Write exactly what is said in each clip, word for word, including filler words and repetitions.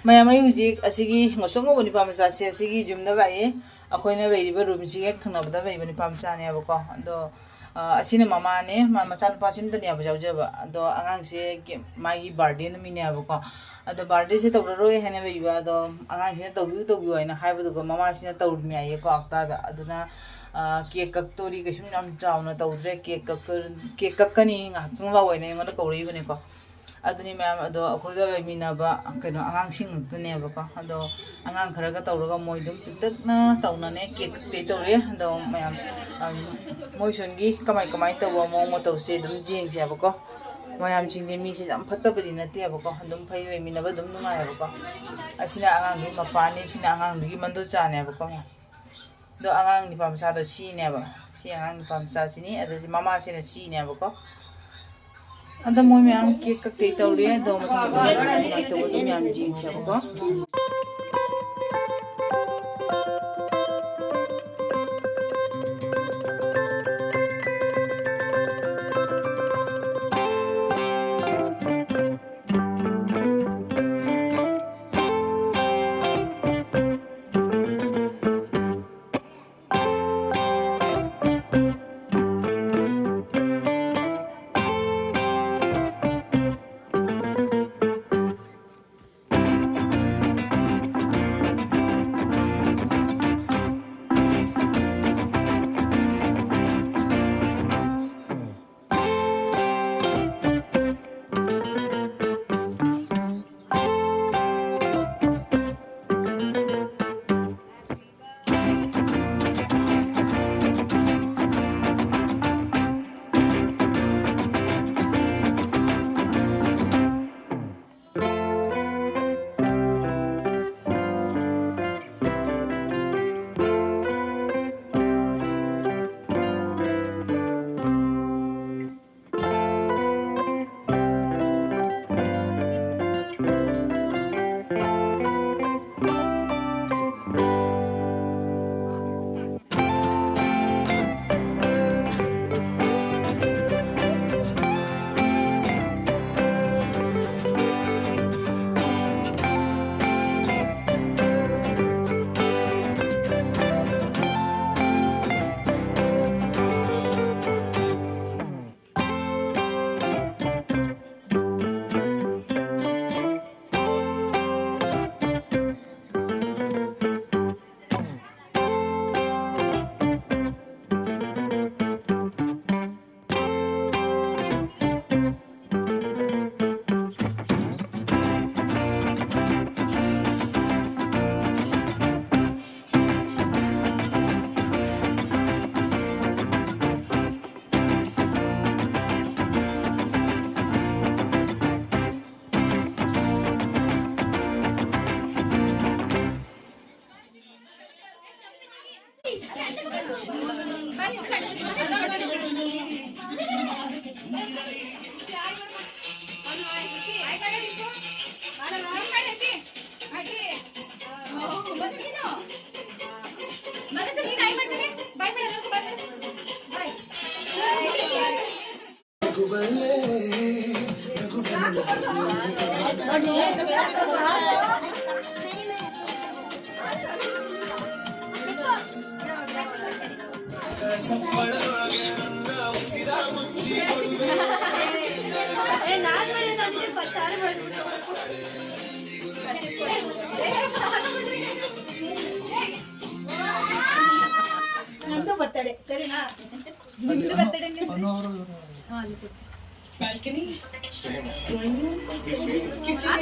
ꯃꯌꯥꯝ, ꯑꯩ ꯍꯧꯖꯤꯛ ꯑꯁꯤꯒꯤ ꯉꯧꯁꯣꯛ ꯉꯧꯕ ꯅꯨꯄꯥ ꯃꯆꯥꯁꯦ ꯑꯁꯤꯒꯤ ꯌꯨꯝꯗ ꯂꯥꯛꯑꯦ꯫ ꯑꯩꯈꯣꯏꯅ ꯂꯩꯔꯤꯕ ꯔꯨꯝꯁꯤꯒꯤ ꯍꯦꯛ ꯊꯪꯅꯕꯗ ꯂꯩꯕ ꯅꯨꯄꯥ ꯃꯆꯥꯅꯦꯕꯀꯣ꯫ ꯑꯗꯣ, ꯑ, ꯑꯁꯤꯅ ꯃꯃꯥꯅꯦ, ꯃꯥ ꯃꯆꯥꯅꯨꯄꯥꯁꯤꯃꯇꯅꯦꯕ ꯌꯥꯎꯖꯕ꯫ ꯑꯗꯣ ꯑꯉꯥꯡꯁꯦ ꯒꯤ-, ꯃꯥꯒꯤ ꯕꯥꯔꯗꯦ ꯅꯨꯃꯤꯠꯅꯦꯕꯀꯣ꯫ ꯑꯗꯣ ꯕꯥꯔꯗꯦꯁꯦ ꯇꯧꯔꯔꯣꯏ ꯍꯥꯏꯅ ꯂꯩꯕ, ꯑꯗꯣ ꯑꯉꯥꯡꯁꯤꯅ ꯇꯧꯕꯤꯌꯨ, ꯇꯧꯕꯤꯌꯨ ꯍꯥꯏꯅ ꯍꯥꯏꯕꯗꯨꯒ ꯃꯃꯥꯁꯤꯅ ꯇꯧꯔꯤꯅꯦ ꯍꯥꯏꯌꯦꯀꯣ ꯍꯞꯇꯥꯗ꯫ ꯑꯗꯨꯅ, ꯑ, ꯀꯦꯛ ꯀꯛꯇꯣꯔꯤ, ꯀꯩꯁꯨꯝ ꯌꯥꯝ ꯆꯥꯎꯅ ꯇꯧꯗ꯭ꯔꯦ꯫ ꯀꯦꯛ ꯀꯛꯇꯣ-, ꯀꯦꯛ ꯀꯛꯀꯅꯤ, ꯉꯥꯏꯍꯥꯛꯇꯪ ꯂꯥꯛꯑꯣ ꯍꯥꯏꯅ ꯑꯩꯉꯣꯟꯗ ꯀꯧꯔꯛꯏꯕꯅꯦꯀꯣ꯫ ꯑꯗꯨꯅꯤ ꯃꯌꯥꯝ, ꯑꯗꯣ ꯑꯩꯈꯣꯏꯒ ꯂꯩꯃꯤꯟꯅꯕ ꯀꯩꯅꯣ ꯑꯉꯥꯡꯁꯤꯡ ꯉꯥꯛꯇꯅꯦꯕꯀꯣ꯫ ꯑꯗꯣ ꯑꯉꯥꯡ ꯈꯔꯒ ꯇꯧꯔꯒ ꯃꯣꯏ ꯑꯗꯨꯝ ꯄꯤꯛꯇꯛꯅ ꯇꯧꯅꯅꯦ ꯀꯦꯛ ꯀꯛꯇꯣꯏ ꯇꯧꯔꯤ꯫ ꯑꯗꯣ ꯃꯌꯥꯝ, ꯑꯝ, ꯃꯣꯏ ꯁꯣꯝꯒꯤ ꯀꯃꯥꯏ ꯀꯃꯥꯏ ꯇꯧꯕ ꯃꯑꯣꯡ ꯃꯇꯧꯁꯦ ꯑꯗꯨꯝ ꯌꯦꯡꯁꯦꯕꯀꯣ꯫ ꯃꯌꯥꯝꯁꯤꯡꯁꯦ ꯃꯤꯁꯦ ꯌꯥꯝ ꯐꯠꯇꯕꯗꯤ ꯅꯠꯇꯦꯕꯀꯣ, ꯑꯗꯨꯝ ꯐꯩ, ꯂꯩꯃꯤꯟꯅꯕ ꯑꯗꯨꯝ ꯅꯨꯡꯉꯥꯏꯌꯦꯕꯀꯣ꯫ ꯑꯁꯤꯅ ꯑꯉꯥꯡꯗꯨꯒꯤ ꯃꯄꯥꯅꯤ, ꯁꯤꯅ ꯑꯉꯥꯡꯗꯨꯒꯤ ꯃꯟꯗꯣꯆꯥꯅꯦꯕꯀꯣ ꯃꯌꯥꯝ꯫ ꯑꯗꯣ ꯑꯉꯥꯡ ꯅꯨꯄꯥ ꯃꯆꯥꯗꯣ ꯁꯤꯅꯦꯕ꯫ ꯁꯤ ꯑꯉꯥꯡ ꯅꯨꯄꯥ ꯃꯆꯥꯁꯤꯅꯤ꯫ ꯑꯗ ꯁꯤ ꯃꯃꯥꯁꯤꯅ ꯁꯤꯅꯦꯕꯀꯣ꯫ ꯑꯗ ꯃꯣꯏ ꯃꯌꯥꯝ ꯀꯦꯛ ꯀꯛꯇꯣꯏ ꯇꯧꯔꯤ꯫ ꯑꯗꯣ ꯃꯊꯪ ꯃꯊꯪ ꯀꯃꯥꯏ ꯀꯃꯥꯏ ꯇꯧꯕ ꯑꯗꯨꯝ ꯌꯥꯝ ꯌꯦꯡꯁꯦꯕꯀꯣ꯫ ನಮ್ದು ಬರ್ತಡೆ, ಸರಿನಾ? ನಿಮ್ದು birthday. Balcony, drawing room, kitchen.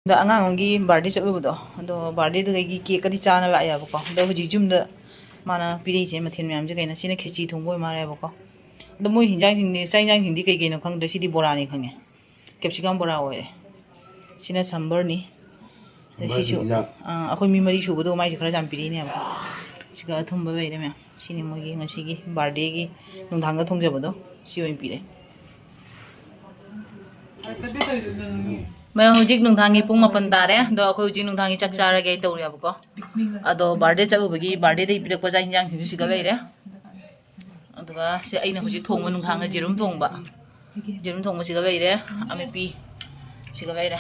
ꯑꯗꯣ ꯑꯉꯥꯡ ꯑꯃꯒꯤ ꯕꯥꯔꯗꯦ ꯆꯠꯂꯨꯕꯗꯣ, ꯑꯗꯣ ꯕꯥꯔꯗꯦꯗꯨꯗꯒꯤ ꯀꯦꯛꯀꯗꯤ ꯆꯥꯅ ꯂꯥꯛꯑꯦꯕꯀꯣ꯫ ꯑꯗꯣ ꯍꯧꯖꯤꯛ ꯌꯨꯝꯗ ꯃꯥꯅ ꯄꯤꯔꯛꯏꯁꯦ ꯃꯊꯦꯜ ꯃꯌꯥꯝꯁꯦ ꯀꯩꯅꯣ? ꯁꯤꯅ ꯈꯦꯆꯤ ꯊꯣꯡꯕ ꯑꯣꯏ ꯃꯥꯜꯂꯦꯕꯀꯣ꯫ ꯑꯗꯣ ꯃꯣꯏ ꯍꯤꯟꯖꯥꯡꯁꯤꯡꯗꯤ, ꯆꯥꯛ ꯍꯤꯟꯖꯥꯡꯁꯤꯡꯗꯤ ꯀꯩ ꯀꯩꯅꯣ ꯈꯪꯗ꯭ꯔꯦ, ꯁꯤꯗꯤ ꯕꯣꯔꯥꯅꯤ ꯈꯪꯉꯦ꯫ ꯀꯦꯞꯁꯤꯀꯝ ꯕꯣꯔꯥ ꯑꯣꯏꯔꯦ꯫ ꯁꯤꯅ ꯁꯝꯕꯔꯅꯤ꯫ ꯑꯗ ꯁꯤꯁꯨ, ꯁꯝꯕꯔꯁꯤꯅ ꯑꯥ, ꯑꯩꯈꯣꯏ ꯃꯤ ꯃꯔꯤ ꯁꯨꯕꯗꯣ ꯃꯥꯏꯁꯦ ꯈꯔ ꯌꯥꯝ ꯄꯤꯔꯛꯏꯅꯦꯕ꯫ ꯁꯤꯒ ꯑꯊꯨꯝꯕ ꯂꯩꯔꯦ ꯃꯌꯥꯝ꯫ ꯁꯤꯅꯤ ꯃꯣꯏꯒꯤ ꯉꯁꯤꯒꯤ ꯕꯥꯔꯗꯦꯒꯤ ꯅꯨꯡꯗꯥꯡꯗ ꯊꯣꯡꯖꯕꯗꯣ, ꯁꯤ ꯑꯣꯏꯅ ꯄꯤꯔꯦ꯫ ꯃꯌꯥꯝ, ꯍꯧꯖꯤꯛ ꯅꯨꯡꯗꯥꯡꯒꯤ ꯄꯨꯡ ꯃꯥꯄꯟ ꯇꯥꯔꯦ꯫ ꯑꯗꯣ ꯑꯩꯈꯣꯏ ꯍꯧꯖꯤꯛ ꯅꯨꯡꯗꯥꯡꯒꯤ ꯆꯥꯛ ꯆꯥꯔꯒꯦ ꯍꯥꯏꯅ ꯇꯧꯔꯤꯕꯀꯣ꯫ ꯑꯗꯣ ꯕꯥꯔꯗꯦ ꯆꯠꯂꯨꯕꯒꯤ ꯕꯥꯔꯗꯦꯗꯒꯤ ꯄꯤꯔꯛꯄ ꯆꯥꯛ ꯍꯤꯟꯖꯥꯡꯁꯤꯡꯁꯨ ꯁꯤꯒ ꯂꯩꯔꯦ꯫ ꯑꯗꯨꯒ ꯁꯤ ꯑꯩꯅ ꯍꯧꯖꯤꯛ ꯊꯣꯡꯕ ꯅꯨꯡꯗꯥꯡꯒꯤ ꯌꯦꯔꯨꯝ ꯊꯣꯡꯕ꯫ ꯌꯦꯔꯨꯝ ꯊꯣꯡꯕꯁꯤꯒ ꯂꯩꯔꯦ, ꯑꯃꯦꯠꯄꯤ ꯁꯤꯒ ꯂꯩꯔꯦ꯫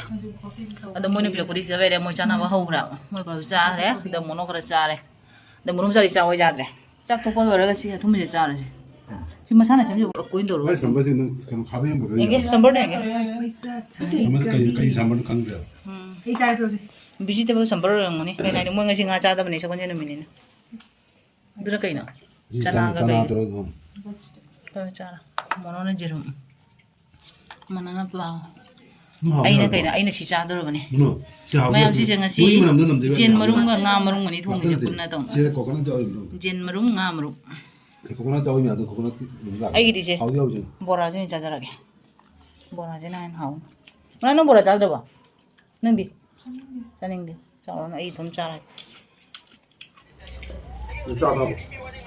ꯑꯗꯣ ꯃꯣꯏꯅ ꯄꯤꯔꯛꯄꯗꯤ ꯁꯤꯒ ꯂꯩꯔꯦ, ꯃꯣꯏ ꯆꯥꯅꯕ ꯍꯧꯈ꯭ꯔꯦ꯫ ꯃꯣꯏ ꯄꯥꯕ ꯆꯥꯈ꯭ꯔꯦ, ꯑꯗ ꯃꯣꯅꯣ ꯈꯔ ꯆꯥꯔꯦ꯫ ꯑꯗ ꯃꯣꯅꯣ ꯆꯥꯗꯤ ꯆꯥꯎ ꯌꯥꯗ꯭ꯔꯦ꯫ ꯆꯥꯛ ꯇꯣꯛꯄ ꯂꯣꯏꯔꯒ ꯁꯤ ꯑꯊꯨꯝꯕꯁꯦ ꯆꯥꯔꯁꯦ꯫ ꯁꯤ ꯃꯁꯥꯅ ꯁꯦꯝꯖꯕ ꯀꯣꯏꯅ ꯇꯧꯔꯣ꯫ ꯑꯩ ꯁꯝꯕꯔꯁꯦ ꯅꯪ ꯀꯩꯅꯣ ꯈꯥꯕ ꯌꯦꯡꯕꯗ ꯑꯩꯅ ꯌꯦꯡꯒꯦ, ꯁꯝꯕꯔꯗ ꯌꯦꯡꯒꯦ꯫ ꯁꯝꯕꯔ ꯀꯩ, ꯀꯩ ꯁꯝꯕꯔꯅꯣ ꯈꯪꯗ꯭ꯔꯦꯕ꯫ ꯎꯝ꯫ ꯑꯩ ꯆꯥꯔꯗ꯭ꯔꯣ ꯍꯧꯖꯤꯛ? ꯚꯤꯖꯤꯇꯦꯕꯜ ꯁꯝꯕꯔ ꯑꯣꯏꯔꯝꯒꯅꯤ꯫ ꯀꯩꯅꯣ ꯍꯥꯏꯗꯤ ꯃꯣꯏ ꯉꯁꯤ ꯉꯥ ꯆꯥꯗꯕꯅꯦ, ꯁꯒꯣꯜꯁꯦꯟ ꯅꯨꯃꯤꯠꯅꯤꯅ꯫ ꯑꯗꯨꯅ ꯀꯩꯅꯣ? ꯁꯤ ꯆꯅꯥꯒ ꯆꯅꯥ ꯀꯩ? ꯇꯧꯔꯒ ꯊꯣꯡ꯫ ꯍꯣꯏ, ꯆꯥꯔꯣ꯫ ꯃꯣꯅꯣꯅ ꯌꯦꯔꯨꯝ꯫ ꯃꯣꯅꯣꯅ ꯄ꯭ꯂꯥꯎ꯫ ꯎꯝ, ꯍꯥꯎꯅꯤ, ꯑꯩꯅ ꯍꯥꯎꯅꯤ꯫ ꯀꯩꯅꯣ? ꯑꯩꯅ ꯁꯤ ꯆꯥꯗꯧꯔꯕꯅꯦ꯫ ꯎꯝ, ꯁꯤ ꯍꯥꯎꯅꯤ꯫ ꯃꯌꯥꯝ ꯁꯤꯁꯦ ꯉꯁꯤ ꯃꯣꯏꯒꯤ ꯃꯅꯝꯗꯣ ꯅꯝꯗꯣꯏꯕ ꯌꯦꯟ ꯌꯥꯝꯅ꯫ ꯃꯔꯨꯝꯒ ꯉꯥ ꯃꯔꯨꯝꯒꯅꯤ ꯊꯣꯡꯉꯤꯁꯦ ꯅꯠꯇꯦ, ꯄꯨꯟꯅ ꯇꯧꯅ꯫ ꯁꯤꯗ ꯀꯣꯀꯣꯅꯠ ꯌꯥꯎꯔꯤꯕ꯭ꯔꯣ? ꯌꯦꯟ ꯃꯔꯨꯝ, ꯉꯥ ꯃꯔꯨꯝ꯫ ꯑꯦ, ꯀꯣꯀꯣꯅꯠ ꯌꯥꯎꯔꯤ ꯃꯌꯥꯝꯗꯣ, ꯀꯣꯀꯣꯅꯠꯇꯤ ꯑꯗꯨꯝ ꯂꯥꯛꯑꯦ꯫ ꯑꯩꯒꯤꯗꯤ ꯁꯦ ꯍꯥꯎꯗꯤ ꯍꯥꯎꯋꯤ ꯁꯤꯅ꯫ ꯕꯣꯔꯥꯁꯦ ꯑꯣꯏꯅ ꯆꯥꯖꯔꯒꯦ꯫ ꯕꯣꯔꯥꯁꯤꯅ ꯍꯦꯟꯅ ꯍꯥꯎꯅꯤ꯫ ꯃꯅꯥ, ꯅꯪ ꯕꯣꯔꯥ ꯆꯥꯗ꯭ꯔꯕꯣ? ꯅꯪꯗꯤ? ꯆꯥꯅꯤꯡꯗꯦ꯫ ꯆꯥꯔꯨꯔꯅꯨ, ꯑꯩ ꯏꯇꯣꯝ ꯆꯥꯔꯒꯦ꯫ ꯑꯩ ꯆꯥ ꯊꯛꯑꯣ꯫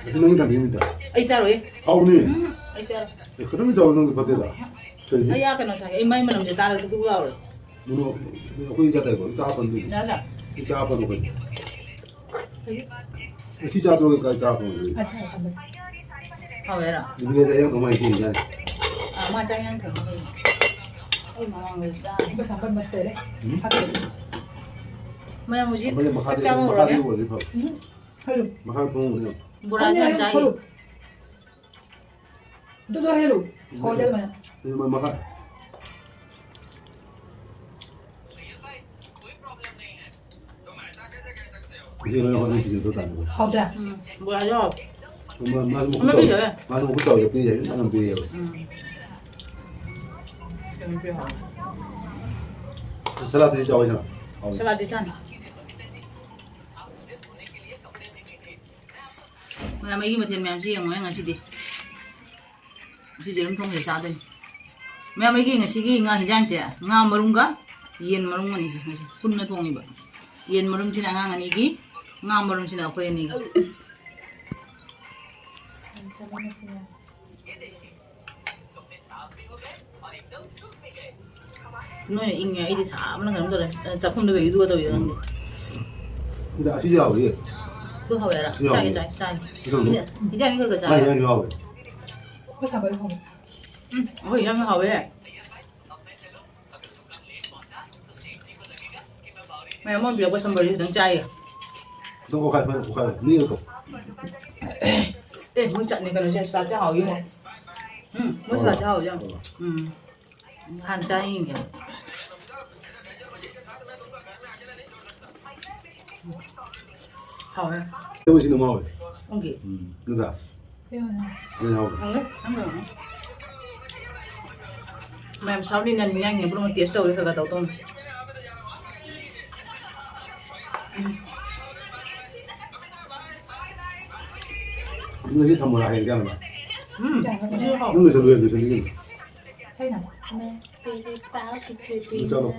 ꯑꯁꯤ ꯅꯪꯒꯤ ꯊꯝꯕꯤꯔꯤꯅꯤꯗ꯫ ꯑꯩ ꯆꯥꯔꯣꯏꯌꯦ꯫ ꯍꯥꯎꯕꯅꯤ꯫ ꯎꯝ, ꯑꯩ ꯆꯥꯔꯣꯏ꯫ ꯑꯦ, ꯈꯤꯇꯪ ꯆꯥꯎ, ꯅꯪꯒꯤ ꯐꯠꯇꯦꯗ꯫ ꯀꯩꯒꯤ? ꯑꯩ ꯑꯥ ꯀꯩꯅꯣ ꯆꯥꯒꯦ, ꯑꯩ ꯃꯥꯏ ꯃꯅꯝꯁꯦ ꯇꯥꯔꯒ ꯇꯨ ꯇꯨ ꯂꯥꯎꯔꯦ꯫ ꯀꯩꯅꯣ, ꯑꯩꯈꯣꯏ ꯏꯆꯥ ꯇꯥꯏꯀꯣ, ꯏꯆꯥ ꯑꯄꯟꯕꯤ꯫ ꯏꯆꯥ ꯇꯥꯏ꯫ ꯏꯆꯥ ꯑꯄꯟꯕ ꯑꯩꯈꯣꯏ꯫ ꯀꯩꯒꯤ? ꯑꯁꯤ ꯆꯥ ꯇꯣꯛꯑꯒ ꯀꯥꯏ ꯆꯥ ꯐꯪꯗꯣꯏꯅꯣ? ꯑꯠꯆꯥ, ꯊꯝꯃꯦ꯫ ꯍꯥꯎꯋꯦꯔꯥ? ꯅꯨꯄꯤ ꯑꯇꯩ ꯑꯌꯥꯝꯕ ꯃꯥꯏ ꯊꯦꯡꯉꯤꯖꯥꯠꯅꯤ꯫ ꯑꯥ, ꯃꯥ ꯆꯥꯛ ꯏꯟꯖꯥꯡ ꯊꯣꯡꯕ ꯍꯩ꯫ ꯑꯩ ꯃꯃꯥꯡꯗ ꯆꯥꯔꯦ꯫ ꯎꯝ? ꯃꯌꯥꯝ ꯍꯧꯖꯤꯛ ꯑꯃꯅ ꯆꯥꯛ ꯃꯈꯥꯗ, ꯆꯥꯕ ꯃꯈꯥꯗ ꯍꯧꯔꯅꯤ꯫ ꯑꯣꯏꯔꯗꯤ ꯐꯕ꯫ ꯎꯝ, ꯍꯩꯔꯨ꯫ ꯃꯈꯥꯗ ꯊꯣꯡ ꯍꯣꯡꯉꯦ꯫ ꯕꯣꯔꯥꯁꯨ ꯌꯥꯝ ꯆꯥꯏꯌꯦ꯫ ꯍꯩꯔꯨ꯫ ꯑꯗꯨꯗꯣ ꯍꯩꯔꯨ꯫ ꯎꯝ꯫ ꯍꯣꯇꯦꯜ ꯃꯌꯥꯝ꯫ ꯎꯝ, ꯃꯈꯥ꯫ ꯏꯆꯦ ꯅꯣꯏ ꯍꯣꯠꯅ ꯁꯤꯖꯤꯟꯅꯗꯧ ꯇꯥꯅꯤ꯫ ꯍꯥꯎꯗ꯭ꯔꯥ? ꯎꯝ, ꯕꯣꯔꯥꯁꯨ ꯍꯥꯎꯋꯦ꯫ ꯃꯥ-, ꯃꯥꯁꯨ ꯃꯈꯨꯠ ꯑꯃ ꯆꯥꯎ-, ꯄꯤꯖꯔꯦ꯫ ꯃꯥꯁꯨ ꯃꯈꯨꯠ ꯆꯥꯎꯕ ꯄꯤꯖꯩ, ꯌꯥꯝ ꯄꯤꯖꯩꯌꯦꯕ꯫ ꯎꯝ꯫ ꯀꯩꯅꯣ ꯄꯤꯌꯨ ꯍꯥꯏꯕ? ꯁꯂꯥꯠꯇꯨꯗꯤ ꯆꯥꯎ ꯍꯥꯏꯁꯤꯔꯣ? ꯍꯥꯎꯅꯤ꯫ ꯁꯂꯥꯠꯇꯤ ꯆꯥꯅꯤ꯫ ꯃꯌꯥꯝ, ꯑꯩꯒꯤ ꯃꯊꯦꯜ ꯃꯌꯥꯝꯁꯤ ꯌꯦꯡꯉꯣ ꯉꯁꯤꯗꯤ꯫ ꯉꯁꯤꯁꯦ ꯑꯗꯨꯝ ꯊꯣꯡꯁꯦ ꯆꯥꯗꯣꯏꯅꯤ꯫ ꯃꯌꯥꯝ, ꯑꯩꯒꯤ ꯉꯁꯤꯒꯤ ꯉꯥ ꯍꯤꯟꯖꯥꯡꯁꯦ ꯉꯥ ꯃꯔꯨꯝꯒ ꯌꯦꯟ ꯃꯔꯨꯝꯒꯅꯤꯁꯦ ꯉꯁꯤ ꯄꯨꯟꯅ ꯊꯣꯡꯉꯤꯕ꯫ ꯌꯦꯟ ꯃꯔꯨꯝꯁꯤꯅ ꯑꯉꯥꯡ ꯑꯅꯤꯒꯤ, ꯉꯥ ꯃꯔꯨꯝꯁꯤꯅ ꯑꯩꯈꯣꯏ ꯑꯅꯤꯒꯤ꯫ ꯅꯣꯏꯅ ꯏꯪꯉꯦ, ꯑꯩꯗꯤ ꯁꯥꯕꯅ ꯀꯩꯅꯣꯝ ꯇꯧꯔꯦ꯫ ꯆꯥꯛꯈꯨꯝꯗ ꯀꯩꯗꯨꯒ ꯇꯧꯔꯤꯔ ꯈꯪꯗꯦ꯫ ꯁꯤꯗ ꯑꯁꯤꯁꯨ ꯌꯥꯎꯔꯤ꯫ ꯑꯗꯨ ꯍꯥꯎꯋꯦ ꯍꯥꯏꯔ? ꯁꯤ ꯍꯥꯎꯋꯦ꯫ ꯆꯥꯒꯦ, ꯆꯥꯒꯦ, ꯆꯥꯒꯦ꯫ ꯀꯩꯗꯧꯕꯅꯣ? ꯏꯟꯖꯥꯡ ꯑꯅꯤꯈꯛ ꯃꯥꯏ ꯆꯥꯒꯦ꯫ ꯏꯟꯖꯥꯡꯁꯨ ꯍꯥꯎꯋꯦ꯫ ꯑꯩꯈꯣꯏ ꯁꯥꯕ ꯍꯥꯎꯋꯦ꯫ ꯎꯝ, ꯑꯩꯈꯣꯏ ꯏꯟꯖꯥꯡꯁꯨ ꯍꯥꯎꯋꯦ꯫ ꯃꯌꯥꯝ ꯑꯃ ꯄꯤꯔꯛꯄ ꯁꯝꯕꯔꯁꯤ ꯈꯤꯇꯪ ꯆꯥꯏꯌꯦ꯫ ꯑꯗꯨꯝ ꯑꯣꯠꯈꯥꯏ, ꯁꯨꯃꯥꯏꯅ ꯑꯣꯠꯈꯥꯏꯔꯣ꯫ ꯅꯦꯛꯑꯣ ꯇꯧ꯫ ꯑꯦ, ꯃꯣꯏ ꯆꯠꯅꯤ ꯀꯩꯅꯣꯁꯦ, spicy ꯍꯥꯎꯋꯤ꯫ ꯎꯝ, ꯃꯣꯏ spicy ꯍꯥꯎꯋꯤ ꯌꯥꯝ꯫ ꯎꯝ꯫ ꯍꯥꯟꯅ ꯆꯥ ꯌꯦꯡꯒꯦ꯫ ꯍꯥꯎꯋꯦ꯫ ꯇꯧꯕꯁꯤ ꯑꯗꯨꯝ ꯍꯥꯎꯋꯦ꯫ ꯈꯪꯗꯦ꯫ ꯎꯝ꯫ ꯅꯠꯇ꯭ꯔꯥ? ꯎꯝ꯫ ꯑꯗꯨꯅ ꯍꯥꯎꯕꯅꯦ꯫ ꯍꯥꯎꯋꯦ꯫ ꯎꯝ꯫ ꯃꯌꯥꯝ ꯁꯥꯎꯠ ꯏꯟꯗꯤꯌꯟ ꯏꯟꯖꯥꯡ ꯌꯦꯡꯕ꯭ꯔꯣ? Taste ꯇꯧꯒꯦ ꯈꯔ ꯈꯔ ꯇꯧ ꯇꯧꯅꯤ꯫ ꯉꯁꯤ ꯊꯝꯃꯣꯔꯥ ꯍꯌꯦꯡ ꯆꯥꯅꯕ? ꯎꯝ, ꯉꯁꯤ ꯍꯥꯎ꯫ ꯅꯪ ꯂꯣꯏꯁꯜꯂꯨ ꯌꯥꯗ꯭ꯔꯣ, ꯂꯣꯏꯁꯜꯂꯨ ꯀꯩꯅꯣ? ꯆꯥꯅꯕ꯫ ꯆꯥꯔꯣ꯫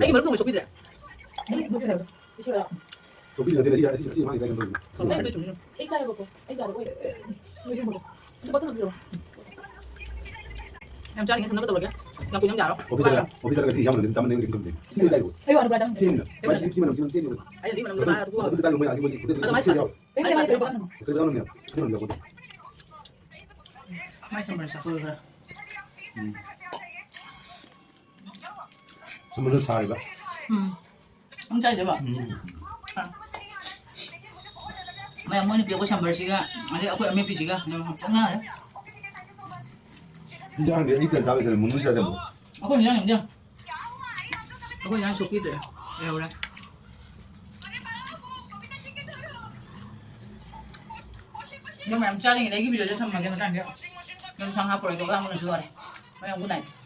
ꯑꯩꯒꯤ ꯃꯔꯨꯞ ꯊꯣꯡꯕ ꯁꯣꯛꯄꯤꯗ꯭ꯔꯦ? ꯁꯣꯛꯄꯤꯗ꯭ꯔꯦ, ꯑꯩ, ꯑꯩ, ꯑꯩ ꯃꯥꯒꯤ ꯀꯥꯏ ꯆꯠꯄ? ꯑꯩ ꯆꯥꯏꯌꯦꯕꯀꯣ, ꯑꯩ ꯆꯥꯕ ꯑꯣꯏꯔꯦ꯫ ꯂꯣꯏꯁꯤꯟꯕꯗꯣ꯫ ꯑꯗꯨ ꯕꯣꯇꯜ ꯑꯃ ꯄꯤꯔꯛꯑꯣ꯫ ꯌꯥꯝ ꯆꯥꯔꯤꯉꯩ ꯊꯝꯅꯕ ꯇꯧꯔꯒꯦ꯫ ꯌꯥꯝ ꯀꯨꯏꯅ ꯌꯥꯔꯣ꯫ ꯑꯣꯐꯤꯁ ꯆꯠꯂꯒ, ꯑꯣꯐꯤꯁ ꯆꯠꯂꯒ ꯁꯤ ꯌꯥꯝꯅ ꯑꯗꯨꯝ ꯆꯥꯃꯟꯗꯅ ꯑꯗꯨꯝ ꯊꯝꯗꯦ꯫ ꯁꯤ ꯂꯩ ꯆꯥꯏꯕ꯫ ꯑꯩ ꯋꯥ ꯅꯨꯄꯥ ꯆꯥꯃꯟꯗꯦ꯫ ꯁꯤ ꯃꯅꯝ, ꯁꯤ ꯃꯅꯝ, ꯁꯤ ꯃꯅꯝ, ꯁꯤ ꯃꯅꯝ꯫ ꯑꯩ ꯑꯗꯨꯗꯤ ꯃꯅꯝꯗꯣ ꯇꯥꯔ ꯑꯗꯨꯝ ꯍꯣꯏ꯫ ꯑꯗꯨꯗꯤ ꯇꯥꯏ, ꯃꯣꯏ ꯑꯥꯒꯤ ꯃꯣꯏꯒꯤ ꯍꯣꯇꯦꯜꯒꯤ ꯑꯗꯨꯃꯥꯏꯅ ꯁꯤ ꯌꯥꯎꯋꯦ꯫ ꯀꯩꯅꯣ ꯇꯧꯕ꯫ ꯍꯣꯇꯦꯜꯗ ꯑꯃꯅꯦ꯫ ꯑꯗꯨ ꯃꯅꯝ ꯌꯥꯎꯕꯗꯣ꯫ ꯃꯥꯏ ꯁꯝꯕꯔ ꯆꯥꯛꯄꯗꯣ ꯈꯔ꯫ ꯎꯝ꯫ ꯁꯝꯕꯔꯗꯣ ꯁꯥꯔꯤꯕ꯫ ꯎꯝ꯫ ꯅꯪ ꯆꯥꯏꯗꯕ? ꯎꯝ꯫ ꯑꯥ꯫ ꯃꯌꯥꯝ ꯃꯣꯏꯅ ꯄꯤꯔꯛꯄ ꯁꯝꯕꯔꯁꯤꯒ, ꯑꯗꯩ ꯑꯩꯈꯣꯏ ꯑꯃꯦꯠꯄꯤꯁꯤꯒ, ꯅꯪ ꯄꯪꯉꯥꯡ ꯉꯥꯡꯉꯦ꯫ ꯏꯟꯖꯥꯡꯗꯤ ꯑꯩ ꯇꯟ ꯆꯥꯕ ꯂꯩꯇ꯭ꯔꯦ, ꯃꯨꯟꯅ ꯆꯥꯗꯕ꯫ ꯑꯩꯈꯣꯏ ꯏꯟꯖꯥꯡ, ꯏꯟꯖꯥꯡ꯫ ꯑꯩꯈꯣꯏ ꯏꯟꯖꯥꯡ ꯁꯣꯛꯄꯤꯗ꯭ꯔꯦ꯫ ꯂꯩꯍꯧꯔꯦ꯫ ꯑꯗꯨ ꯃꯌꯥꯝ ꯆꯥꯔꯤꯉꯩꯗ ꯑꯩꯒꯤ ꯚꯤꯗꯤꯑꯣꯁꯦ ꯊꯝꯃꯒꯦ ꯃꯇꯥꯡꯗ꯫ ꯅꯪ ꯁꯪ ꯍꯥꯞꯄꯔꯣꯏꯗꯣ ꯑꯉꯥꯡꯕꯅꯁꯨ ꯂꯣꯏꯔꯦ꯫ ꯃꯌꯥꯝ good night꯫